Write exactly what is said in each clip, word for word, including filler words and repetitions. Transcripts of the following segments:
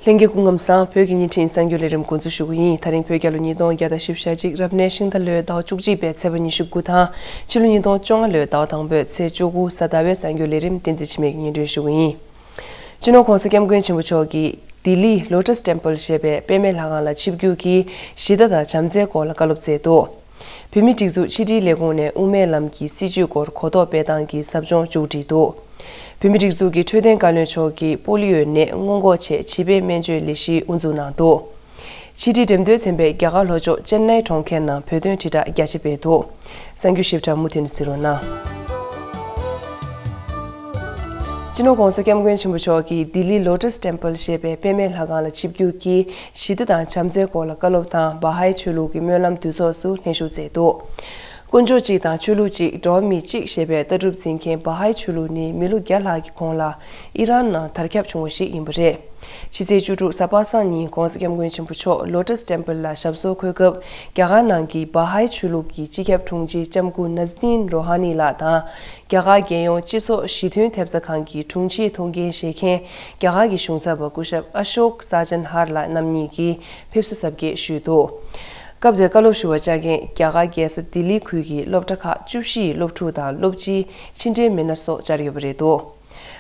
ལྷན་རྒྱས་སྐུ་ཁམས་བཟང་། བོད་ཀྱི་བརྙན་འཕྲིན་གསར་འགྱུར་ལས་རིམ་འགོ་འཛུགས་ཞུ་གི་ཡིན། ད་རིང་བོད་རྒྱལ་ལོ་ཉིས་སྟོང་བརྒྱ་དང་བཞི་བཅུ་ཞེ་གཅིག་རབ་གནས་ཤིང་རྟ་ལོའི་ཟླ་བ་བཅུ་གཅིག་པའི་ཚེས་པ་ཉི་ཤུ་དགུ་དང་ཕྱི་ལོ་ཉིས་སྟོང་བཅོ་ལྔ་ལོའི་ཟླ་བ་དང་པོའི་ཚེས་བཅུ་དགུ་གཟའ་ཟླ་བའི་གསར་འགྱུར་ལས་རིམ་བསྟན་འཛིན་འཆི་མེད་ཀྱིས་སྙན་སྒྲོན་ཞུ་གི་ཡིན། སྤྱི་ནོར་༧གོང་ས་༧སྐྱབས་མགོན་ཆེན་པོ་མཆོག་གིས་ལྡི་ལི་Lotus Temple ཞེས་པའི་པདྨའི་ལྷ་ཁང་ལ་ཆིབས་བསྒྱུར་གྱིས་ཞི་བདེ་དང་བྱམས་བརྩེའི་སྐོར་ལ་བཀའ་སློབ་སྩལ་འདུག་བོད་མིའི་སྒྲིག་འཛུགས་ཕྱི་དྲིལ་ལས་ཁུངས་ནས་དབུ་མའི་ལམ་གྱི་སྲིད་བྱུས་སྐོར་གོ་རྟོགས་སྤེལ་སྟངས་ཀྱི་ཟབ་སྦྱོང་མཇུག་བསྒྲིལ་འདུག་བོད་མིའི་སྒྲིག་འཛུགས་ཀྱི་འཕྲོད་བསྟེན་བཀའ་བློན་མཆོག་གིས་པོ་ལི་ཡོའི་ནད་སྔོན་འགོག་ཆེད་བྱིས་པའི་སྨན་བཅོས་ལས་གཞི་དབུ་འཛུགས་གནང་འདུག་ཕྱི་དྲིལ་འགྲེམས་སྟོན་ཚན་པས་རྒྱ་གར་ལྷོ་ཕྱོགས་ཅེན་ནའི་གྲོང་ཁྱེར་ནང་བོད་དོན་དྲིལ་བསྒྲགས་རྒྱ་ཆེ་སྤེལ་འདུག་གསར་འགྱུར་ཞིབ་ཕྲ་མུ་མཐུད་ནས་གཟིགས་རོགས་གནང་། སྤྱི་ནོར་༧གོང་ས་༧སྐྱབས་མགོན་ཆེན་པོ་མཆོག་གིས་ལྡི་ལི་Lotus Temple ཞེས་པའི་པདྨའི་ལྷ་ཁང་ལ་ཆིབས་བསྒྱུར་གྱིས་ཞི་བདེ་དང་བྱམས་བརྩེའི་སྐོར་ལ་བཀའ་སློབ་དང་བྷ་ཧའི་ཆོས་ལུགས་ཀྱི་སྨོན་ལམ་འདུས་ཚོགས་སུ་ལྷན་ཞུགས་མཛད་འདུག་དཀོན་མཆོག་གཅིག་དང་ཆོས་ལུགས་གཅིག་འགྲོ་བ་མི་གཅིག་ཞེས་པའི་ལྟ་གྲུབ་འཛིན་མཁན་བྷ་ཧའི་ཆོས་ལུགས་ནི་མི་ལོ་བརྒྱ་ལྷག་གི་གོང་ལ་ཨི་རན་ནང་དར་ཁྱབ་བྱུང་བ་ཞིག་ཡིན་པ་རེད། ཕྱི་ཚེས་བཅུ་དྲུག་གཟའ་པ་སངས་ཉིན་༧གོང་ས་༧སྐྱབས་མགོན་ཆེན་པོ་མཆོག་Lotus Temple ལ་ཞབས་སོར་འཁོད་སྐབས་རྒྱ་གར་ནང་གི་བྷ་ཧའི་ཆོས་ལུགས་ཀྱི་སྤྱི་ཁྱབ་དྲུང་ཆེ་ལྕམ་སྐུ་ནཱ་ཟི་ཏིན་རོ་ཧ་ནི་ལགས་དང་། རྒྱ་གར་རྒྱལ་ཡོངས་སྤྱི་ཚོགས་ཞི་མཐུན་ཐེབས་རྩ་ཁང་གི་དྲུང་ཆེའི་ཐུགས་འགན་བཞེས་མཁན་རྒྱ་གར་གྱི་གཞུང་ཚབ་པ་སྐུ་ཞབས་ཨ་ཤོག་ས་ཅན་ཧར་ལགས་རྣམ་གཉིས་ཀྱིས་ཕེབས་བསུ་གཟབ་རྒྱས་ཞུས་འདུག་སྐབས་དེར་བཀའ་སློབ་ཞུ་བར་བཅར་མཁན་རྒྱ་གར་རྒྱལ་ས་ལྡི་ལི་ཁུལ་གྱི་སློབ་གྲྭ་ཁག་བཅུ་བཞི་ཡི་སློབ་ཕྲུག་དང་སློབ་སྤྱིའི་ཕྱི་འབྲེལ་མི་སྣ་སོགས་བཅར་ཡོད་པ་རེད་འདུག་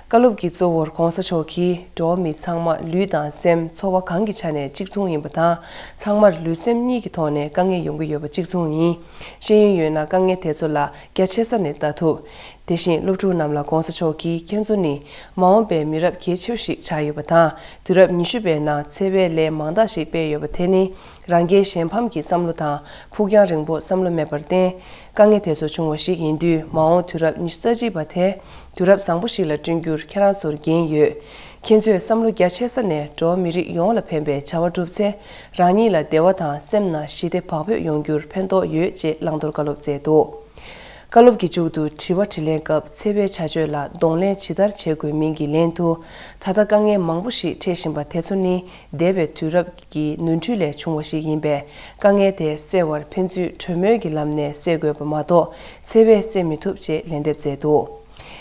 བཀའ་སློབ་ཀྱི་གཙོ་བོར་༧གོང་ས་མཆོག་གིས་འགྲོ་བ་མི་ཚང་མ་ལུས་དང་སེམས་འཚོ་བ་གང་གི་ཆ་ནས་གཅིག་མཚུངས་ཡིན་པ་དང་། ཚང་མར་ལུས་སེམས་གཉིས་ཀྱི་ཐོག་ནས་དཀའ་ངལ་ཡོང་གི་ཡོད་པ་གཅིག་མཚུངས་ཡིན། ཤེས་ཡོན་ཡོད་ན་དཀའ་ངལ་དེ་ཚོ་ལ་རྒྱ་ཆེ་ས་ནས་ལྟ་ཐུབ། དེ་བཞིན་སློབ་ཕྲུག་རྣམས་ལ་༧གོང་ས་མཆོག་གིས་ཁྱེད་ཚོ་ནི་མ་འོངས་པའི་མི་རབས་གལ་ཆེ་བ་ཞིག་ཆགས་ཡོད་པ་དང་། དུས་རབས་ཉི་ཤུ་པའི་ནང་འཚེ་བའི་ལས་མང་དག་ཞིག་སྤེལ་ཡོད་པ་དེ་ནི་རང་རྒྱལ་གཞན་ཕམ་གྱི་བསམ་བློ་དང་ཕུགས་རྒྱང་རིང་པོ་བསམ་བློ་མེད་པར་བརྟེན། དཀའ་ངལ་དེ་ཚོ་བྱུང་བ་ཞིག་ཡིན་དུས། མ་འོངས་དུས་རབས་ཉི་ཤུ་རྩ་གཅིག་པ་དེ་དུས་རབས་བཟང་པོ་ཞིག་ལ་བསྐྲུན་རྒྱུར་ཁྱེད་རང་ཚོར་འགན་ཡོད། ཁྱེད་ཚོས་བསམ་བློ་རྒྱ་ཆེ་ས་ནས་འགྲོ་བ་མི་རིགས་ཡོངས་ལ་ཕན་པའི་བྱ་བ་བསྒྲུབས་ཚེ། རང་ཉིད་ལ་བདེ་བ་དང་སེམས་ནང་ཞི་བདེ་བག་ཕེབས་ཡོང་རྒྱུར་ཕན་ཐོགས་ཡོད་ཅེས་བླང་དོར་བཀའ་སློབ་སྩལ་འདུག་བཀའ་སློབ་ཀྱི་མཇུག་ཏུ་དྲི་བ་དྲིས་ལན་སྐབས་འཚེ་བའི་བྱ་སྤྱོད་ལ་གདོང་ལེན་ཇི་ལྟར་བྱེད་དགོས་མིན་གྱི་ལན་དུ། ད་ལྟ་དཀའ་ངལ་མང་པོ་ཞིག་འཕྲད་བཞིན་པ་དེ་ཚོ་ནི་འདས་པའི་དུས་རབས་ཀྱི་ནོར་འཁྲུལ་ལས་བྱུང་བ་ཞིག་ཡིན་པས། དཀའ་ངལ་དེ་སེལ་བར་ཕན་ཚུན་གྲོས་མོལ་གྱི་ལམ་ནས་སེལ་དགོས་པ་མ་གཏོགས། འཚེ་བས་སེལ་མི་ཐུབ་ཅེས་ལན་འདེབས་མཛད་འདུག་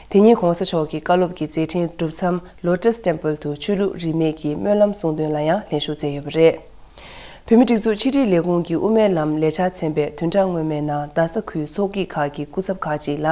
དེ་ཉིན་༧གོང་ས་མཆོག་གི་བཀའ་སློབ་ཀྱི་མཛད་འཕྲིན་གྲུབ་མཚམས་Lotus Temple དུ་ཆོས་ལུགས་རིས་མེད་ཀྱི་སྨོན་ལམ་གསུང་འདོན་ལ་ཡང་ལྷན་ཞུགས་མཛད་ཡོད་པ་རེད། བོད་མིའི་སྒྲིག་འཛུགས་ཕྱི་དྲིལ་ལས་ཁུངས་ཀྱི་དབུ་མའི་ལམ་ལས་འཆར་ཚན་པས་བདུན་ཕྲག་སྔོན་མའི་ནང་རྡ་ས་ཁུལ་ཚོགས་སྐྱིད་ཁག་གི་སྐུ་ཚབ་ཁག་ཅིག་ལ་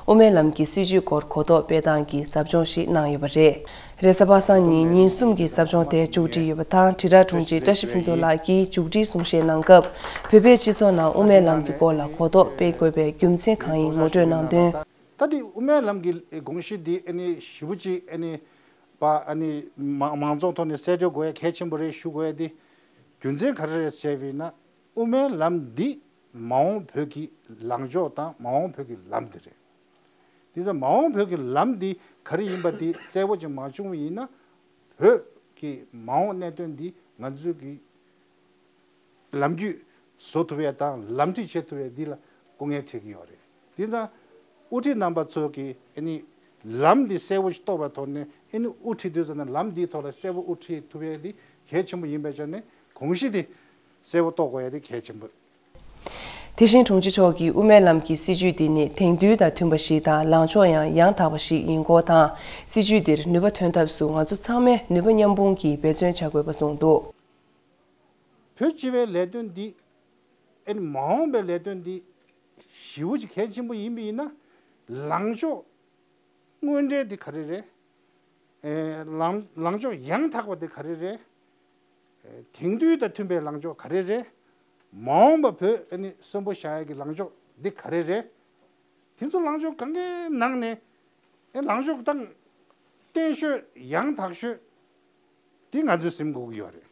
དབུ་མའི་ལམ་གྱི་སྲིད་བྱུས་སྐོར་གོ་རྟོགས་སྤེལ་སྟངས་ཀྱི་ཟབ་སྦྱོང་ཞིག་གནང་ཡོད་པ་རེད། རེས་གཟའ་པ་སངས་ཉིན་ཉིན་གསུམ་གྱི་ཟབ་སྦྱོང་དེ་མཇུག་སྒྲིལ་ཡོད་པ་དང་། དྲིལ་བསྒྲགས་དྲུང་ཆེ་བཀྲ་ཤིས་ཕུན་ཚོགས་ལགས་ཀྱིས་མཇུག་སྒྲིལ་གསུང་བཤད་གནང་སྐབས། བོད་པའི་སྤྱི་ཚོགས་ནང་དབུ་མའི་ལམ་གྱི་སྐོར་ལ་གོ་རྟོགས་སྤེལ་དགོས་པའི་རྒྱུ་མཚན་གང་ཡིན་ངོ་སྤྲོད་གནང་དོན། ད་དེ་དབུ་མའི་ལམ་གྱི་དགོངས་གཞི་འདི་ཨ་ནི་ཞེ་པོ་ཅིག་ཨ་ནི་པ་ཨ་ནི་མང་མང་ཚོགས་ཐོག་ནས་གསལ་བརྗོད་དགོས་ཡ་གལ་ཆེན་པོ་རེད་ཞུ་དགོས་ཡ་འདི་རྒྱུ་མཚན་ག་རེ་རེད་ཟེར་བ་ཡིན་ན། དབུ་མའི་ལམ་འདི་མ་འོངས་བོད་ཀྱི་ལངས་ཕྱོགས་དང་མ་འོངས་བོད་ཀྱི་ལམ་འདི་རེད། དེ་ཚོ་མ་འོངས་བོད་ཀྱི་ལམ་འདི་ག་རེ་ཡིན་པ་འདི་གསལ་པོ་ཅིག་མ་བྱུང་བ་ཡིན་ན། བོད་ཀྱི་མ་འོངས་གནད་དོན་འདི་ང་ཚོས་ཀྱི་ལམ་རྒྱུས་བཟོ་ཐུབ་ཡ་དང་ལམ་ཁྲིད་བྱེད་ཐུབ་ཡ་འདི་ལ་སྐུ་ངལ་འཕྲད་ཀྱི་ཡོད་རེད། དེ་ཙང་དབུ་ཁྲིད་རྣམ་པ་ཚོ་གིས་ཨ་ནི་ལམ་འདི་གསལ་པོ་ཞིག་རྟོགས་པའི་ཐོག་ནས་ཨ་ནི་དབུ་ཁྲིད་དུས་ཙམ་ན་ལམ་འདིའི་ཐོག་ལ་གསལ་པོ་དབུ་ཁྲིད་ཐུབ་ཡ་འདི་གལ་ཆེན་པོ་ཡིན་པའི་ཆ་ནས་དགོངས་གཞི་འདི་གསལ་པོ་རྟོགས་དགོས་ཡ་འདི་གལ་ཆེན་པོ། དེ་བཞིན་དྲུང་ཆེ་མཆོག་གིས་དབུ་མའི་ལམ་གྱི་སྲིད་བྱུས་འདི་ནི་དེང་དུས་དང་མཐུན་པ་ཞིག་དང་། ལངས་ཕྱོགས་ཡང་ཡང་དག་པ་ཞིག་ཡིན་སྐོར་དང་། སྲིད་བྱུས་འདིར་ནུས་པ་ཐོན་ཐབས་སུ་ང་ཚོ་ཚང་མས་ནུས་པ་མཉམ་སྤུངས་ཀྱིས་འབད་བརྩོན་བྱ་དགོས་པ་གསུངས་འདུག་བོད་སྤྱི་པའི་ལས་དོན་འདི་ཨ་ནི་མ་འོངས་པའི་ལས་དོན་འདི་ཞེ་པོ་ཅིག་གལ་ཆེན་པོ་ཡིན་པ་ཡིན་ན། ལངས་ཕྱོགས་དངོས་འབྲེལ་འདི་ག་རེ་རེད། ཨེ་ལངས་ལངས་ཕྱོགས་ཡང་དག་པ་འདི་ག་རེ་རེད། ཨེ་དེང་དུས་དང་མཐུན་པའི་ལངས་ཕྱོགས་ག་རེ་རེད། མ་འོངས་པ་བོད་ཨ་ནི་གསོན་པོ་བཞག་ཡ་གི་ལངས་ཕྱོགས་འདི་ག་རེ་རེད། དེ་ཚོ་ལངས་ཕྱོགས་གང་གའི་ནང་ནས་ཨེ་ལངས་ཕྱོགས་དང་བརྟན་ཤོས་ཡང་དག་ཤོས་འདི་ང་ཚོས་ཟིན་དགོས་ཀྱི་ཡོད་རེད།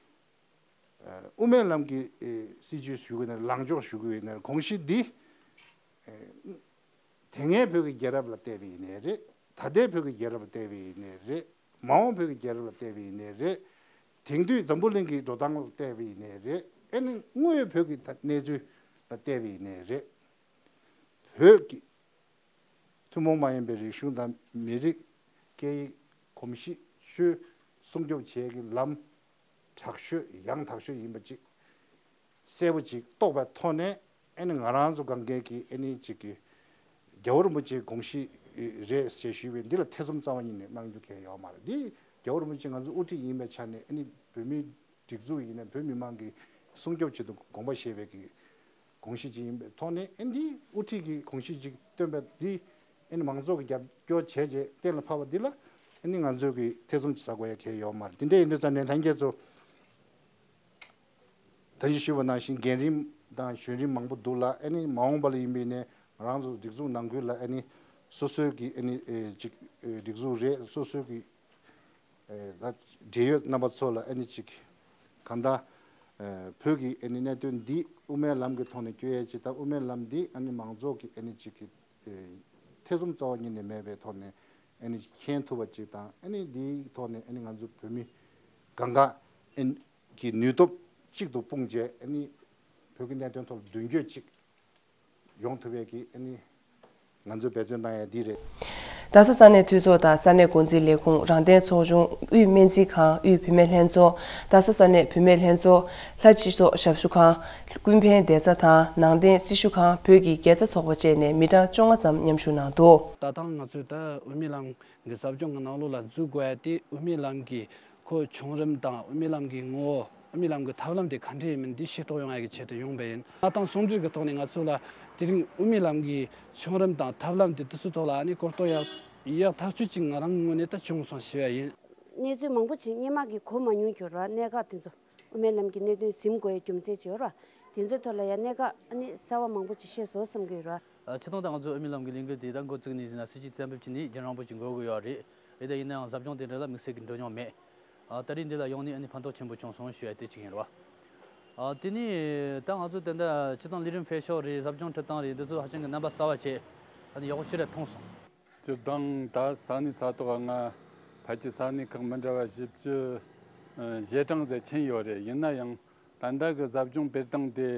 དབུ་མའི་ལམ་གྱི་སྲིད་བྱུས་ཞུ་གི་ཡིན་ན། ལངས་ཕྱོགས་ཞུ་གི་ཡིན་ན། དགོངས་གཞི་འདི་དེ་སྔའི་བོད་ཀྱི་རྒྱལ་རབས་ལ་བལྟས་པ་ཡིན་ནའི་རེད། ད་ལྟའི་བོད་ཀྱི་རྒྱལ་རབས་ལ་བལྟས་པ་ཡིན་ནའི་རེད། མ་འོངས་བོད་ཀྱི་རྒྱལ་རབས་ལ་བལྟས་པ་ཡིན་ནའི་རེད། དེང་དུས་འཛམ་བུ་གླིང་གི་འགྲོ་སྟངས་ལ་བལྟས་པ་ཡིན་ནའི་རེད། ཨེ་ནི་དངོས་ཡོད་བོད་ཀྱི་གནས་ཚུལ་ལ་བལྟས་པ་ཡིན་ནའི་རེད། བོད་ཀྱི་ཐུན་མོང་མ་ཡིན་པའི་རིག་གཞུང་དང་མི་རིགས་སྐད་ཡིག་གོམས་གཤིས་ཆོས་སྲུང་སྐྱོབ་བྱེད་ཀྱི་ལམ་དྲག་ཤོས་ཡང་དག་ཤོས་ཡིན་པ་ཅིག་གསལ་པོ་ཅིག་རྟོགས་པའི་ཐོག་ནས། ཨེ་ནི་ང་རང་ཚོ་སྒང་གའི་གི་ཨེ་ནི་ཅིག་གི་རྒྱལ་བ་རིན་པོ་ཆེའི་དགོངས་གཞི་རེད་ཟེར་ཞུས་པའི་འདི་ལ་ཐེ་ཚོམ་རྩ་བ་ཉིད་ནས་གནང་རྒྱུ་གང་ཡང་ཡོད་མ་རེད། འདི་རྒྱལ་བ་རིན་པོ་ཆེ་ང་ཚོ་དབུ་ཁྲིད་ཡིན་པའི་ཆ་ནས་ཨེ་ནི་ བོད་མིའི་སྒྲིག་འཛུགས་ཡིན་ན་བོད་མི་མང་གི་སྲུང་སྐྱོབ་ཆེད་དུ་དགོངས་པ་བཞེས་པའི་གི་དགོངས་གཞི་ཅིག་ཡིན་པའི་ཐོག་ནས། ཨ་ནི་འདི་དབུ་ཁྲིད་ཀྱི་དགོངས་གཞི་ཅིག་བཏོན་པ་འདི་ཨ་ནི་མང་ཚོགས་ཀྱི་རྒྱབ་སྐྱོར་བྱས་རྗེས་གཏན་ལ་ཕབ་པ་འདི་ལ་ཨ་ནི་ང་ཚོས་ཀྱི་ཐེ་ཚོམ་ཅིག་ཟ་དགོས་ཡ་གལ་ཡོད་མ་རེད། འདི་འདྲ་ཡིན་དུས་ཙང་ནས་ལྷན་རྒྱས་ཚོ་ད་གིན་ཞུས་པ་ནང་བཞིན་རྒན་རིམ་དང་གཞོན་རིམ་མང་པོ་འདུག་ལ། ཨ་ནི་མ་འོངས་པ་ལ་ཡིན་པའི་ནས་ང་རང་ཚོ་སྒྲིག་འཛུགས་ནང་ཁུལ་ལ་ཨ་ནི་སོ་སོའི་གི་ཨ་ནི་ཨེ་ཅིག་ཨེ་སྒྲིག་འཛུགས་རེད། སོ་སོའི་གི་ཨེ་ད་འབྲེལ་ཡོད་རྣམ་པ་ཚོ་ལ་ཨ་ནི་ཅིག་གང་ལྟར་ཨེ་བོད་ཀྱི་ཨ་ནི་གནད་དོན་འདི་དབུ་མའི་ལམ་གྱི་ཐོག་ནས་བསྐྱོད་ཡས་ཅིག་དང་། དབུ་མའི་ལམ་འདི་ཨ་ནི་མང་ཚོགས་ཀྱི་ཨ་ནི་ཅིག་གི་ཨེ་ཐེ་ཚོམ་རྩ་བ་ཉིད་ནས་མེད་པའི་ཐོག་ནས་ཨ་ནི་མཁྱེན་ཐུབ་པ་ཅིག་དང་། ཨ་ནི་འདིའི་ཐོག་ནས་ཨ་ནི་ང་ཚོ་བོད་མི་གང་ག་ཨ་ནི་གི་ནུས་སྟོབས་གཅིག་ཏུ་སྤུངས་བྱས། ཨ་ནི་བོད་ཀྱི་གནད་དོན་ཐོག་ལ་མདུན་སྐྱོད་ཅིག་ཡོང་ཐུབ་པའི་གི་ཨ་ནི་ང་ཚོས་འབད་བརྩོན་གནང་ཡ་འདི་རེད། རྡ་ས་ས་གནས་འཐུས་ཚོགས་དང་ས་གནས་འགོ་འཛིན་ལས་ཁུངས། རང་བདེན་ཚོགས་ཆུང་། དབུས་སྨན་རྩིས་ཁང་། དབུས་བུད་མེད་ལྷན་ཚོགས། རྡ་ས་ས་གནས་བུད་མེད་ལྷན་ཚོགས། ལྷ་སྤྱི་ཚོགས་ཞབས་ཞུ་ཁང་། ཀུན་ཕན་བདེ་རྩ་དང་ནང་བསྟན་སྲི་ཞུ་ཁང་། བོད་ཀྱི་དགེ་རྩ་ཚོགས་པ་བཅས་ནས་མི་གྲངས་བཅོ་ལྔ་ཙམ་མཉམ་ཞུགས་གནང་འདུག། ད་ཐེངས་ང་ཚོས་ད་དབུ་མའི་ལམ་གྱི་ཟབ་སྦྱོང་གི་ནང་ལོགས་ལ་འཛུལ་དགོས་ཡ་དེ། དབུ་མའི་ལམ་གྱི་ཁོ་བྱུང་རིམ་དང་། དབུ་མའི་ལམ་གྱི་ངོ་བོ། དབུ་མའི་ལམ་གྱི་ཐབས་ལམ་དེ་ག་འདྲ་ཡིན་མིན་འདི་ཤེས་རྟོགས་ཡོང་ཡ་གི་ཆེད་དུ་ཡོང་བ་ཡིན། གནས་སྟངས་ཟུང་འབྲེལ་གྱི་ཐོག་ནས་ང་ཚོ་ལ་དེ་རིང་དབུ་མའི་ལམ་གྱི་བྱུང་རིམ་དང་ཐབས་ལམ་དེ་དེ་ཚོའི་ཐོག་ལ་ཨ་ནི་གོ་རྟོགས་ཡག་ཡག་ཐག་ཆོད་ཅིག་ང་རང་ངོས་ནས་ད་བྱུང་སོང་ཞུ་ཡ་ཡིན། གནས་ཚུལ་མང་པོ་ཅིག་སྔོན་མ་གི་གོ་མ་མྱོང་རྒྱུ་ར། གནད་འགག་དེ་ཚོ་དབུ་མའི་ལམ་གྱི་གནད་དོན་ཟིན་དགོས་ཡ་རྒྱུ་མཚན་ཅིག་ཡོད་ར། དེ་ཚོའི་ཐོག་ལ་ཡ་གནད་འགག་ཨ་ནི་གསར་བ་མང་པོ་ཅིག་ཤེས་སོང་བསམ་གྱི་ཡོད་ར། ཨ། སྤྱིར་བཏང་ད་ང་ཚོ་དབུ་མའི་ལམ་གྱི་ལས་འགུལ་དེ་ད་འགོ་བཙུགས་ནས་ཟིན་ན་སྲིད་སྤྱི་གཏན་འབེབས་བྱས་ནས་རྒྱུན་རིང་པོ་ཅིག་འགོར་གྱི་ཡོད་རེད། རེད། ད་ཡིན་ནའང་ཟབ་སྦྱོང་དེ་འདྲ་ལ་དམིགས་བསལ་གྱི་འགྲོ་མྱོང་མེད། ཨ། ད་རེས་འདི་ལ་ཡོང་ནས་ཨ་ནི་ཕན་ཐོགས་ཆེན་པོ་བྱུང་སོང་ཞུ་ཡ་དེ་གཅིག་ཡིན་རེད་བ། ཨ། དེ་ནས་ད་ང་ཚོ་ད་ལྟ་སྤྱིར་བཏང་ལས་རིམ་སྤེལ་ཕྱོགས་རེད། ཟབ་སྦྱོང་ཁྲིད་སྟངས་རེད། འདི་ཚོ་ཧ་ཅང་གི་རྣམ་པ་གསར་བ་བྱས། ཨ་ནི་ཡག་པོ་ཞེ་དྲག་མཐོང་སོང་། སྤྱིར་བཏང་ད་ས་གནས་ས་ཐོག་ལྔ་ཕལ་ཆེར་ས་གནས་ཁག་མི་འདྲ་བ་བཞི་བཅུ་ཞེ་གྲངས་ཙམ་ཕྱིན་ཡོད་རེད། ཡིན་ན་ཡང་ད་ལྟ་གི་ཟབ་སྦྱོང་སྤེལ་སྟངས་དེ་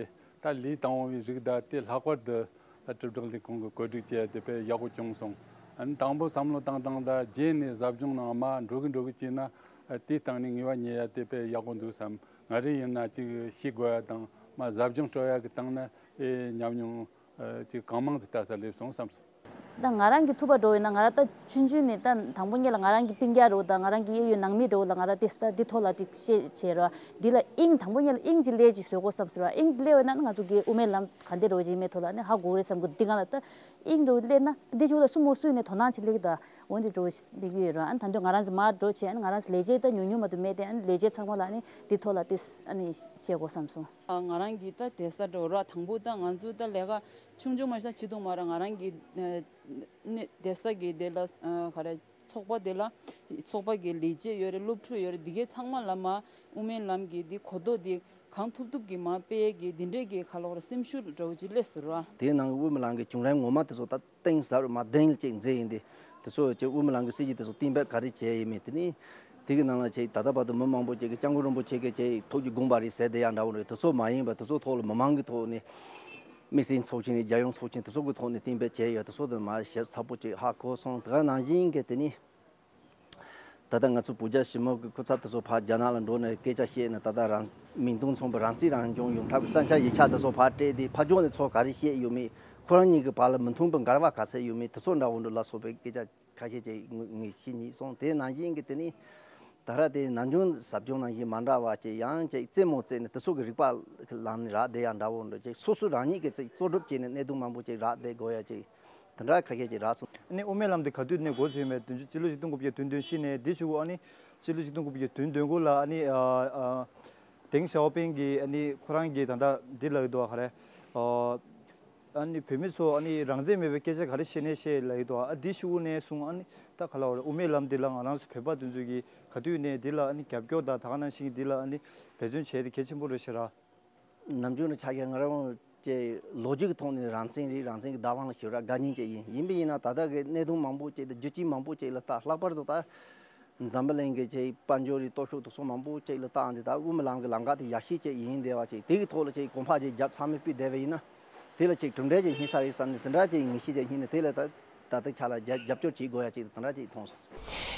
ད་ལས་དང་པོ་བའི་རིགས་ད་དེ་ལྷག་པར་དུ་ད་དྲིལ་བསྒྲགས་ལས་ཁུངས་ཀྱིས་བཀོད་སྒྲིག་བྱས་ཏེ་དཔེ་ཡག་པོ་བྱུང་སོང་། ཨ་ནི་དང་པོ་བསམ་བློ་བཏང་སྟངས་ད་རྗེས་ནས་ཟབ་སྦྱོང་ནང་མར་འགྲོ་གི་འགྲོ་གི་བྱས་ན་དེའི་སྟེང་ནས་ངེས་པ་རྙེད་ཡ་དེ་དཔེ་ཡག་པོ་འདུག་བསམ། ང་རང་ཡིན་ན་ཅིག་ཤེས་དགོས་ཡ་དང་མར་ཟབ་སྦྱོང་སྤྲོད་ཡ་གི་སྟེང་ན་ཨེ་ཉམས་མྱོང་ཨ་ཅིག་གང་མང་ཟིག་ལྟ་ས་སླེབས་སོང་བསམ་སོང་། ད་ང་རང་གི་ཐུག་པ་འདྲ་བོ་ཡིན་ན། ང་རང་ད་ཆུང་ཆུང་ནས་ད་དང་པོ་ཉིད་ལ་ང་རང་གི་སྤུན་ཀྱག་འདྲ་བོ་དང་ང་རང་གི་གཡས་གཡོན་ནང་མི་འདྲ་བོ་ལ་ང་རང་དེ་ད་འདི་ཐོག་ལ་ཅིག་བཤད་བྱས་ར། འདི་ལ་དབྱིངས་དང་པོ་ཉིད་ལ་དབྱིངས་ཅིག་སླེབས་ཅིག་བཟོ་དགོས་བསམ་སོང་ར། དབྱིངས་སླེབས་པ་ན་ང་ཚོ་གི་དབུ་མའི་ལམ་ག་འདྲ་འདྲ་བོ་ཅིག་ཡིན་མིན་ཐོག་ལ་ནི་ཧ་གོ་གི་རེད་བསམ་གི། འདི་སྒང་ལ་ད་དབྱིངས་འདྲ་བོ་སླེབས་ན་འདི་ཕྱོགས་ལ་སུ་མོ་སུ་ཡིན་ནའི་དོ་སྣང་ཅིག་སླེབས་ཀྱི་འདུག་འོ་འདི་འདྲ་བོ་ཞིག་སླེབས་ཀྱི་ཡོད་ར། ཨ་ནི་ད་དུང་ང་རང་ཚོ་མར་འགྲོ་བྱས། ཨ་ནི་ང་རང་ཚོ་ལས་བྱེད་ད་ཉུང་ཉུང་མ་གཏོགས་མེད་དེ། ཨ་ནི་ལས་བྱེད་ཚང་མ་ལ་ཨ་ནི་འདི་ཐོག་ལ་དེ་ཨ་ནི་བཤད་དགོས་བསམ་སོང་། ང་རང་གི་ད་དེ་ས་འདྲ་བོ་ར། དང་པོ་ད་ང་ཚོ་ད་ལས་ཀ་ཆུང་ཆུང་མ་ཞིག་ད་བྱེད་ཐུབ་མ་ར། ང་རང་གི་ཨ་ནི་དེ་ས་གི་དེ་ལ་ཨ་ག་རེ་ཚོགས་པ་དེ་ལ་ཚོགས་པ་གི་ལས་བྱེད་ཡོད་རེད། སློབ་ཕྲུག་ཡོད་རེད། འདི་གའི་ཚང་མ་ལ་མ་དབུ་མའི་ལམ་གི་འདི་གོ་རྟོགས་འདི་གང་ཐུབ་ཐུབ་ཀྱི་མ་སྤེལ་གི་འདི་འདྲའི་གི་ཁ་ལོག་ར་སེམས་ཤུགས་འདྲ་བོ་ཅིག་སླེབས་སོང་ར། དེའི་ནང་གི་དབུ་མའི་ལམ་གི་བྱུང་རིམ་ངོ་མ་དེ་ཚོ་ད་གཏིང་ཟབ་ར་མ་གཏིང་ལ་ཅིག་འཛེགས་ཡིན་ཏེ། དེ་ཚོ་ཅིག་དབུ་མའི་ལམ་གི་སྲིད་བྱུས་དེ་ཚོ་གཏན་འབེབས་ག་རེ་བྱས་ཡིན་མིན། དེ་ནི་དེ་གི་ནང་ལ་ཅིག་ད་ལྟ་བར་དུ་མི་མང་པོ་ཅིག་གི་སྐྱབས་མགོན་རིན་པོ་ཆེ་གི་ཅིག་ཐུགས་ཀྱི་དགོངས་པ་རེད་ཟེར་བསྡད་ཡ་འདྲ་བོ་རེད། དེ་ཚོ་མ་ཡིན་པ་དེ་ཚོ་ཐོག་ལ་མི་མང་གི་ཐོག་ནས་དམིགས་བསལ་ཚོགས་ཆེན་རེད། རྒྱལ་ཡོངས་ཚོགས་ཆེན་དེ་ཚོ་གི་ཐོག་ནས་གཏན་འབེབས་བྱས་ཡོད། དེ་ཚོ་དེ་མ་ཞིབ་ཚགས་པོ་ཅིག་ཧ་གོ་སོང་། དེ་ག་ནང་བཞིན་གི་དེ་ནི། ད་ལྟ་ང་ཚོ་བོད་རྒྱ་ཞི་མོལ་གྱི་སྐུ་ཚབ་དེ་ཚོ་ཕར་རྒྱ་ནག་ལ་འགྲོ་ནས་སྐད་ཆ་བཤད་ནས། ད་ལྟ་རང་མིང་དོན་མཚུངས་པའི་རང་སྲིད་རང་སྐྱོང་ཡོང་ཐབས་ཀྱི་ས་ཆ་ཡིག་ཆ་དེ་ཚོ་ཕར་སྤྲད་དེ། ཕར་ཕྱོགས་ནས་ཚོ་ག་རེ་བཤད་ཡོད་མེད། ཁོ་རང་གཉིས་ཀྱི་བར་ལ་མི་མཐུན་པའི་འགལ་བ་ག་ཚད་ཡོད་མེད། དེ་ཚོ་འདྲ་བོ་འདྲ་ལ་སོགས་པའི་སྐད་ཆ་ཁ་ཤས་ཅིག་ངོས་ངོས་ཤེས་རྙེད་སོང་། དེ་ནང་བཞིན་གྱི་དེ་ནི་ད་ར་དེ་ནམ་རྒྱུན་ཟབ་སྦྱོང་ནང་བཞིན་མ་འདྲ་བ་ཅིག་ཡང་ཅིག་རྩེད་མོ་རྩེ་ནས་དེ་ཚོ་གི་རིག་པ་ལམ་ནས་རག་བསྡད་ཡ་འདྲ་བོ་འདྲ་ཅིག་སོ་སོ་རང་ཉིད་ཀྱིས་ཅིག་གཙོ་སྒྲུབ་བྱས་ནས་གནད་དོན་མང་པོ་ཅིག་རག་བསྡད་དགོས་ཡ་ཅིག་དེ་འདྲ་ཁ་ཤས་ཅིག་རག་སོང་། ཨ་ནི་དབུ་མའི་ལམ་དེ་ག་དུས་ནས་འགོ་བཙུགས་ཡིན་པའི་དོན་ཚན། སྤྱི་ལོ་ཆིག་སྟོང་དགུ་བརྒྱ་དོན་བདུན་ཕྱི་ནས་དེ་གཞུག་གུ་ཨ་ནི་སྤྱི་ལོ་ཆིག་སྟོང་དགུ་བརྒྱ་དོན་བདུན་གོ་ལ་ཨ་ནི་ཨ་ཨ་ཏེང་ཞའོ་ཕིང་གིས་ཨ་ནི་ཁོ་རང་གིས་ད་ལྟ་འདི་ལབ་ཀྱི་འདུག་ག་རེ། ཨ་ཨ་ནི་བོད་མི་ཚོ་ཨ་ནི་རང་བཙན་མེད་པའི་སྐད་ཆ་ག་རེ་བཤད་ནའི་བཤད་ལབ་ཀྱི་འདུག་ཨ་དེ་གཞུག་གུ་ནས་བཟུང་ཨ་ནི་ད་ག་ལབ་དགོས་རེད། དབུ་མའི་ལམ་འདི་ལ་ང་རང་ཚོ་བོད་པ་དེ་ཚོ་གིས་ག་དུས་ནས་འདི་ལ་ཨ་ནི་རྒྱབ་སྐྱོར་དང་། ད་ག་ནང་བཞིན་འདི་ལ་ཨ་ནི་འབད་བརྩོན་བྱས་ཏེ་གལ་ཆེན་པོ་རེད་ཤག་ར། ནམ་རྒྱུན་ནས་ཆ་བཞག་ང་རང་ཅིག་ལོ་རྒྱུས་ཀྱི་ཐོག་ནས་རང་བཙན་རེད། རང་བཙན་གྱི་བདག་དབང་ལ་ཞེ་དྲག་དགའ་མཁན་ཅིག་ཡིན། ཡིན་པ་ཡིན་ན་ད་ལྟ་གི་གནད་དོན་མང་པོ་ཅིག་དང་རྒྱུ་རྐྱེན་མང་པོ་ཅིག་ལ་བལྟས། ལྷག་པར་དུ་ད་འཛམ་བུ་གླིང་གི་ཅིག་དཔལ་འབྱོར་རེད། སྟོབས་ཤུགས་དེ་ཚོ་མང་པོ་ཅིག་ལ་བལྟས་ཏེ། ད་དབུ་མའི་ལམ་གྱི་ལམ་ཁ་དེ་ཡག་ཤོས་ཅིག་ཡིན་བསྡད་པ་ཅིག་དེ་གི་ཐོག་ལ་ཅིག་གོ་འཕང་ཅིག་རྒྱབ་ཚང་མས་ཕུལ་བསྡད་པ་ཡིན་ན། དེ་ལ་ཅིག་གྲུབ་འབྲས་ཅིག་རྙེད་ས་རེད་བསམ་ནས་དེ་འདྲ་ཅིག་ངེས་ཤེས་ཅིག་རྙེད་ནས། དེ་ལ་ད་ད་ལྟའི་ཆ་ལ་རྒྱབ་རྒྱབ་སྐྱོར་བྱེད་དགོས་ཡ་ཅིག་དེ་འདྲ་ཅིག་མཐོང་སོང་།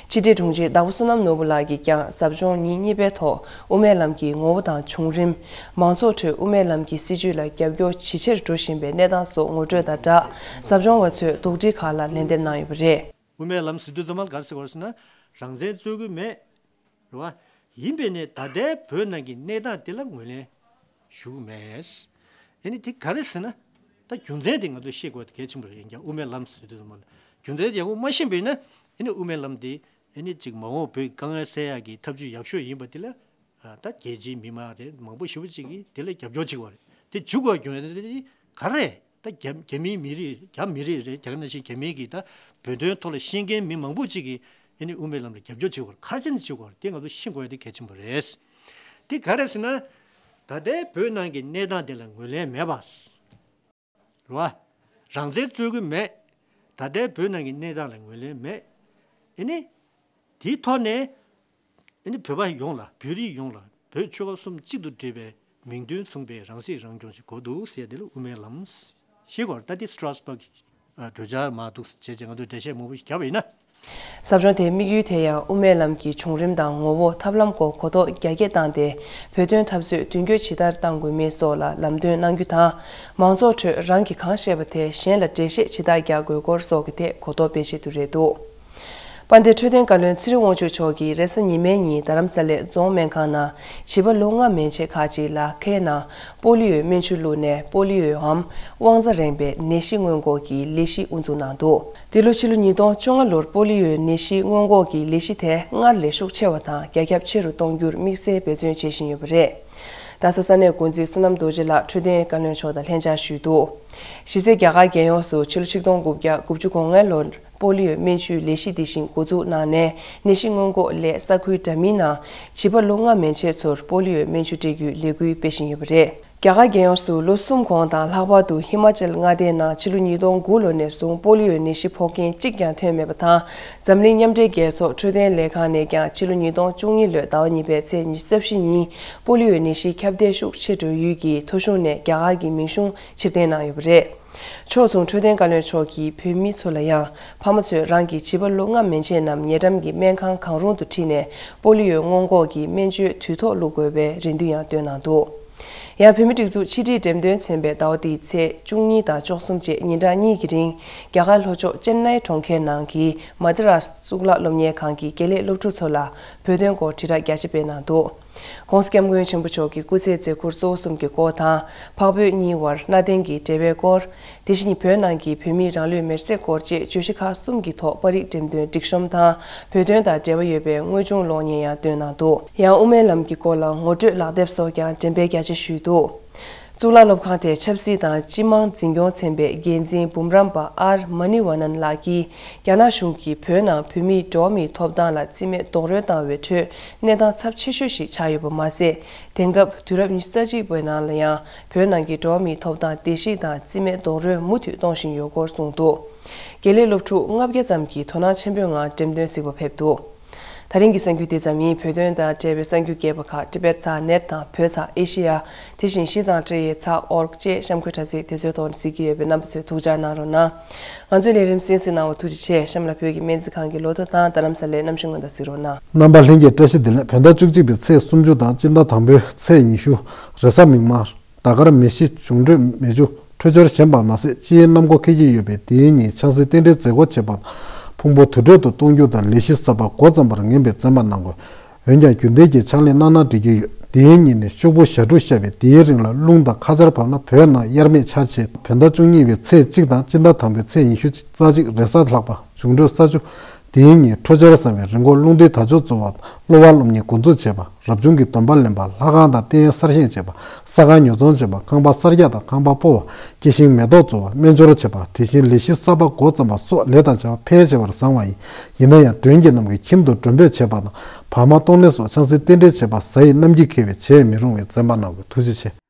ཕྱི་དྲིལ་དྲུང་ཆེ་དྭགས་པོ་བསོད་ནམས་ནོར་བུ་ལགས་ཀྱིས་ཀྱང་ཟབ་སྦྱོང་ཉིན་གཉིས་པའི་ཐོག་དབུ་མའི་ལམ་གྱི་ངོ་བོ་དང་བྱུང་རིམ། མང་ཚོགས་ཁྲོད་དབུ་མའི་ལམ་གྱི་སྲིད་བྱུས་ལ་རྒྱབ་སྐྱོར་ཇེ་ཆེར་འགྲོ་བཞིན་པའི་གནས་སྟངས་སོགས་ངོ་སྤྲོད་དང་སྦྲགས། ཟབ་སྦྱོང་བ་ཚོས་དོགས་འདྲི་ཁག་ལ་ལན་འདེབས་གནང་ཡོད་པ་རེད། དབུ་མའི་ལམ་ཟེར་དུས་ཙམ་པ་ལ་ག་རེ་ཟེར་དགོས་རེད་ཟེར་ན། རང་བཙན་རྩོད་ཀྱི་མེད། རེད་བ། ཡིན་པས་ནས་ད་ལྟའི་བོད་ནང་གི་གནས་སྟངས་དེ་ལ་ངོས་ལེན་ཞུ་གི་མེད། ཨ་ནི་དེ་ག་རེ་ཟེར་ན། ད་རྒྱུ་མཚན་དེ་ང་ཚོ་ཤེས་དགོས་དེ་གལ་ཆེན་པོ་རེད། ཡིན་ཀྱང་དབུ་མའི་ལམ་ཟེར་དུས་ཙམ་པ་ལ་རྒྱུ་མཚན་དེ་ཡག་པོ་མ་ཤེས་པས་ན། ཨ་ནི་དབུ་མའི་ལམ་དེ་ཨ་ནི་ཅིག་མ་འོངས་བོད་ཀྱི་དཀའ་ངལ་སེལ་ཡག་གི་ཐབས་ཇུས་ཡག་ཤོས་ཡིན་པ་དེ་ལ། ཨ། ད་རྒྱལ་སྤྱིའི་མི་མང་དེ་མང་པོ་ཞེ་པོ་ཅིག་གིས་དེ་ལ་རྒྱབ་སྐྱོར་བྱེད་ཀྱི་ཡོད་རེད། དེ་འཇུག་དགོས་རྒྱུ་མཚན་དེ་ག་རེ་རེད། ད་རྒྱ་རྒྱ་མིའི་མི་རིགས། རྒྱ་མི་རིགས་རེད། རྒྱ་གར་ནང་བཞིན་རྒྱ་མིའི་གི་ད་བོད་དོན་ཐོག་ལ་ཤེས་མཁན་མི་མང་པོ་ཅིག་གིས་ཨ་ནི་དབུ་མའི་ལམ་ལ་རྒྱབ་སྐྱོར་བྱེད་དགོས་རེད། ག་རེ་བྱས་ནས་བྱེད་དགོས་རེད། དེ་ང་ཚོ་ཤེས་དགོས་ཡ་དེ་གལ་ཆེན་པོ་རེད། དེ་ག་རེ་ཟེར་ན། ད་ལྟའི་བོད་ནང་གི་གནས་སྟངས་དེ་ལ་ངོས་ལེན་མེད་པ། རེད་བ། རང་བཙན་རྩོད་ཀྱི་མེད། ད་ལྟའི་བོད་ནང་གི་གནས་སྟངས་ལ་ངོས་ལེན་མེད། ཨ་ནི་དེའི་ཐོག་ནས། ཨ་ནི་བོད་པ་ཡོངས་ལ། བོད་རིགས་ཡོངས་ལ་བོད་ཆོལ་ཁ་གསུམ་གཅིག་ཏུ་སྒྲིལ་བའི་མིང་དོན་མཚུངས་པའི་རང་སྲིད་རང་སྐྱོང་ཞིག་དགོས་འདུག་ཟེར་དེ་ལ་དབུ་མའི་ལམ་ཞེས་གོ། ད་དེ་སི་ཊ་ར་སི་བྷག་གི་གྲོས་འཆར་མར་འདུག་ཟེར་བྱས་བྱས་ང་ཚོས་འགྲེལ་བཤད་མང་པོ་ཞིག་བརྒྱབ་པ་ཡིན་ན། ཟབ་སྦྱོང་དེའི་དམིགས་ཡུལ་དེ་ཡང་དབུ་མའི་ལམ་གྱི་བྱུང་རིམ་དང་ངོ་བོ། ཐབས་ལམ་སྐོར་གོ་རྟོགས་རྒྱ་སྐྱེད་བཏང་སྟེ། བོད་དོན་འཐབ་རྩོད་མདུན་སྐྱོད་ཇི་ལྟར་གཏང་དགོས་མིན་སོགས་ལ་ལམ་སྟོན་གནང་རྒྱུ་དང་། མང་ཚོགས་ཁྲོད་རང་གིས་གང་ཤེས་པ་དེ་གཞན་ལ་འགྲེལ་བཤད་ཇི་ལྟར་རྒྱག་དགོས་སྐོར་སོགས་ཀྱི་ཐད་གོ་རྟོགས་སྤེལ་ཆེད་དུ་རེད་འདུག་དཔལ་ལྡན་འཕྲོད་བསྟེན་བཀའ་བློན་ཚེ་རིང་དབང་ཕྱུག་མཆོག་གིས་རེས་གཟའ་ཉི་མའི་ཉིན་རྡ་རམ་ས་ལའི་རྫོང་སྨན་ཁང་ནང་བྱིས་པ་ལོ་ལྔ་མན་ཆད་ཁག་ཅིག་ལ་ཁའི་ནང་པོ་ལི་ཡོའི་སྨན་ཆུ་བླུགས་ནས་པོ་ལི་ཡོའམ་དབང་རྩ་རན་པའི་ནད་གཞི་སྔོན་འགོག་གི་ལས་གཞི་དབུ་འཛུགས་གནང་འདུག་འདི་ལོ་ཕྱི་ལོ་ཉིས་སྟོང་བཅོ་ལྔ་ལོར་པོ་ལི་ཡོའི་ནད་གཞི་སྔོན་འགོག་གི་ལས་གཞི་དེ་སྔར་ལས་ཤུགས་ཆེ་བ་དང་རྒྱ་ཁྱབ་ཆེ་རུ་གཏོང་རྒྱུར་དམིགས་བསལ་འབད་བརྩོན་བྱེད་བཞིན་ཡོད་པ་རེད། རྡ་ས་ས་གནས་འགོ་འཛིན་བསོད་ནམས་རྡོ་རྗེ་ལགས་འཕྲོད་བསྟེན་བཀའ་བློན་མཆོག་དང་ལྷན་བཅར་ཞུས་འདུག་གཞི་རྩའི་རྒྱ་གར་རྒྱལ་ཡོངས་སུ་ཕྱི་ལོ་ཆིག་སྟོང་དགུ་བརྒྱ་དགུ་བཅུ་གོ་ལྔ་ལོར་པོ་ལི་ཡོའི་སྨན་བཅོས་ལས་གཞི་འདི་བཞིན་འགོ་འཛུགས་གནང་ནས། ནད་གཞི་སྔོན་འགོག་སླད་ས་ཁུལ་འདྲ་མིན་ནང་བྱིས་པ་ལོ་ལྔ་མན་ཆད་ཚོར་པོ་ལི་ཡོའི་སྨན་བཅོས་སྤྲད་རྒྱུའི་ལས་འགུལ་སྤེལ་བཞིན་ཡོད་པ་རེད། རྒྱ་གར་རྒྱལ་ཡོངས་སུ་ལོ་གསུམ་གོང་དང་ལྷག་པར་དུ་ཧི་མ་ཅལ་མངའ་སྡེའི་ནང་ཕྱི་ལོ་ཉིས་སྟོང་དགུ་ལོ་ནས་བཟུང་པོ་ལི་ཡོའི་ནད་གཞི་ཕོག་མཁན་གཅིག་ཀྱང་ཐོན་མེད་པ་དང་། འཛམ་གླིང་མཉམ་འབྲེལ་རྒྱལ་ཚོགས་འཕྲོད་བསྟེན་ལས་ཁང་ནས་ཀྱང་ཕྱི་ལོ་ཉིས་སྟོང་བཅུ་གཉིས་ལོའི་ཟླ་བ་གཉིས་པའི་ཚེས་ཉི་ཤུ་རྩ་བཞི་ཉིན་པོ་ལི་ཡོའི་ནད་གཞི་ཁྱབ་གདལ་ཤུགས་ཆེ་འགྲོ་ཡུལ་གྱི་ཐོ་གཞུང་ནས་རྒྱ་གར་གྱི་མིང་གཞུང་ཕྱིར་འཐེན་གནང་ཡོད་པ་རེད། ཕྱོགས་མཚུངས་འཕྲོད་བསྟེན་བཀའ་བློན་མཆོག་གིས་བོད་མི་ཚོ་ལ་ཡང་ཕ་མ་ཚོས་རང་གི་བྱིས་པ་ལོ་ལྔ་མན་ཆད་རྣམས་ཉེ་འགྲམ་གྱི་སྨན་ཁང་གང་རུང་དུ་ཁྲིད་ནས་པོ་ལི་ཡོའི་སྔོན་འགོག་གི་སྨན་བཅོས་དུས་ཐོག་བླུག་དགོས་པའི་རེ་འདུན་ཡང་བཏོན་གནང་འདུག་ཡང་བོད་མི་སྒྲིག་འཛུགས་ཕྱི་དྲིལ་འགྲེམས་སྟོན་ཚན་པས་ཟླ་བ་འདིའི་ཚེས་བཅུ་གཉིས་དང་བཅུ་གསུམ་བཅས་ཉིན་གྲངས་གཉིས་ཀྱི་རིང་རྒྱ་གར་ལྷོ་ཕྱོགས་ཅེན་ནའི་གྲོང་ཁྱེར་ནང་གི་མ་དི་རཱས་གཙུག་ལག་སློབ་གཉེར་ཁང་གི་དགེ་ལས་སློབ་ཕྲུག་ཚོ་ལ་བོད་དོན་སྐོར་དྲིལ་བསྒྲགས་རྒྱ་ཆེ་སྤེལ་གནང་འདུག ྋགོང་ས་ྋསྐྱབས་མགོན་ཆེན་པོ་མཆོག་གི་སྐུ་ཚེའི་མཛད་ཁུར་གཙོ་བོ་གསུམ་གྱི་སྐོར་དང་། འཕགས་བོད་གཉིས་དབར་གནའ་དེང་གི་འབྲེལ་བའི་སྐོར། དེ་བཞིན་བོད་ནང་གི་བོད་མིའི་རང་ལུས་མེར་སྲེག་སྐོར་བཅས་བརྗོད་གཞི་ཁག་གསུམ་གྱི་ཐོག་པར་རིས་འགྲེམས་སྟོན་སྒྲིག་གཤོམ་དང་། བོད་དོན་དང་འབྲེལ་བ་ཡོད་པའི་དངོས་བྱུང་གློག་བརྙན་ཡང་བཏོན་གནང་འདུག་ཡང་དབུ་མའི་ལམ་གྱི་སྐོར་ལ་ངོ་སྤྲོད་ལག་དེབ་སོགས་ཀྱང་འགྲེམས་སྤེལ་རྒྱ་ཆེ་ཞུས་འདུག་གཙུག་ལག་སློབ་ཁང་དེའི་ཆབ་སྲིད་དང་སྤྱི་དམངས་འཛིན་སྐྱོང་ཚན་པའི་འགན་འཛིན་འབུམ་རམས་པ་ཨར་མ་ནི་ཝ་ནན་ལགས་ཀྱིས། རྒྱ་ནག་གཞུང་གིས་བོད་ནང་བོད་མིའི་འགྲོ་བ་མིའི་ཐོབ་ཐང་ལ་རྩིས་མེད་རྡོག་རོལ་བཏང་བའི་ཁྲོད་གནས་སྟངས་ཚབས་ཆེ་ཤོས་ཤིག་ཆགས་ཡོད་པ་མ་ཟད། དེང་སྐབས་དུས་རབས་ཉི་ཤུ་རྩ་གཅིག་པའི་ནང་ལ་ཡང་བོད་ནང་གི་འགྲོ་བ་མིའི་ཐོབ་ཐང་བརྡལ་བཤིག་དང་རྩིས་མེད་རྡོག་རོལ་མུ་མཐུད་གཏོང་བཞིན་ཡོད་སྐོར་གསུངས་འདུག་དགེ་ལས་སློབ་ཕྲུག་ལྔ་བརྒྱ་ཙམ་གྱིས་དོ་སྣང་ཆེན་པོའི་ངང་འགྲེམས་སྟོན་གཟིགས་པར་ཕེབས་འདུག་ད་རིང་གི་གསར་འགྱུར་དེ་ཙམ་ཡིན། བོད་དོན་དང་འབྲེལ་བའི་གསར་འགྱུར་རྒྱས་པ་ཁག་ཊི་བེཊ་ཚགས་ནེཊ་དང་བོད་ཚགས་ཨེ་ཤེ་ཡ། དེ་བཞིན་ཤིས་ཙང་ཀྲི་ཡེ་ཚགས་ཨོར་ཀ་བཅས་གཤམ་འཁོད་དྲ་ཚིགས་དེ་ཚོའི་ཐོག་ནས་གཟིགས་ཀྱི་ཡོད་པས་རྣམ་པ་ཚོས་ཐུགས་འཇགས་གནང་རོགས་གནང་། ང་ཚོའི་ལས་རིམ་གསན་གཟིགས་གནང་བར་ཐུགས་རྗེ་ཆེ། གཤམ་ལ་བོད་ཀྱི་སྨན་རྩིས་ཁང་གི་ལོ་ཐོ་དང་རྡ་རམ་ས་ལའི་གནམ་གཤིས་སྔོན་བརྡ་གཟིགས་རོགས་གནང་། རྣམ་པ་ལྷན་རྒྱས་བཀྲ་ཤིས་བདེ་ལེགས། བོད་ཟླ་བཅུ་གཅིག་པའི་ཚེས་སུམ་ཅུ་དང་སྤྱི་ཟླ་དང་པོའི་ཚེས་ཉི་ཤུ། རེས་གཟའ་མིག་དམར། ཟླ་སྐར་མེ་བཞི། འབྱུང་འཕྲོད་མེ་ཆུ། འཕྲོད་སྦྱོར་ཞན་པ་མ་ཟད་སྤྱིའི་གནམ་སྒོ་འཁེལ་གྱི་ཡོད་པས། དེའི་ཉིན་ཆང་སའི་རྟེན་འབྲེལ་མཛད་སྒོ་བྱེད་པ་དང་ཕུང་པོ་དུར་ཁྲོད་དུ་གཏོང་རྒྱུ་དང་ལས་གཞི་གསར་པ་འགོ་བརྩམས་པར་ངན་པས་བཙན་པ་གནང་དགོས། འོན་ཀྱང་རྒྱུན་ལྡན་གྱི་ཕྱག་ལས་གནང་ན་འགྲིག་གི་ཡོད། དེའི་ཉིན་ནས་ཤོག་བུ་ཞྭ་ཕྲུག་བཤལ་བས་དེའི་རིང་ལ་རླུང་དང་ཁ་ཆར་བབས་ན་བོད་ནང་དབྱར་མེད་འཆར་བྱེད། བོད་ཟླ་བཅུ་གཉིས་པའི་ཚེས་གཅིག་དང་སྤྱི་ཟླ་དང་པོའི་ཚེས་ཉི་ཤུ་རྩ་གཅིག་རེས་གཟའ་ལྷག་པ། འབྱུང་འཕྲོད་ས་ཆུ། དེའི་ཉིན་འཕྲོད་སྦྱོར་བཟང་བའི་རི་མགོར་རླུང་རྟའི་དར་ལྕོག་འཛུལ་བ་དང་གློ་བ་སློབ་གཉེར་འགོ་འཛུགས་བྱེད་པ། རབ་བྱུང་གི་སྡོམ་པ་ལེན་པ། ལྷ་ཁང་དང་རྟེན་གསར་བཞེངས་བྱེད་པ། ས་ཁང་ཉོ་ཚོང་བྱེད་པ། ཁང་པ་གསར་རྒྱག་དང་ཁང་པ་སྤོ་བ། སྐྱེ་ཤིང་མེ་ཏོག་འཛུགས་པ། སྨན་སྦྱོར་བྱེད་པ། དེ་བཞིན་ལས་གཞི་གསར་པ་འགོ་བརྩམས་པ་སོགས་ལས་དང་བྱ་བ་ཕལ་ཆེ་བར་བཟང་བ་ཡིན། ཡིན་ན་ཡང་མགྲོན་གྱི་རྣམས་ཀྱིས་ཁྱིམ་དུ་མགྲོན་འབོད་བྱེད་པ་དང་བག་མ་གཏོང་ལེན་སོགས་ཆང་སའི་རྟེན་འབྲེལ་བྱེད་པ་གཟའ་ཡི་གནམ་གྱིས་འཁེལ་བས་བྱེད་མི་རུང་བས་བཙན་པ་གནང་དགོས། ཐུགས་རྗེ་ཆེ།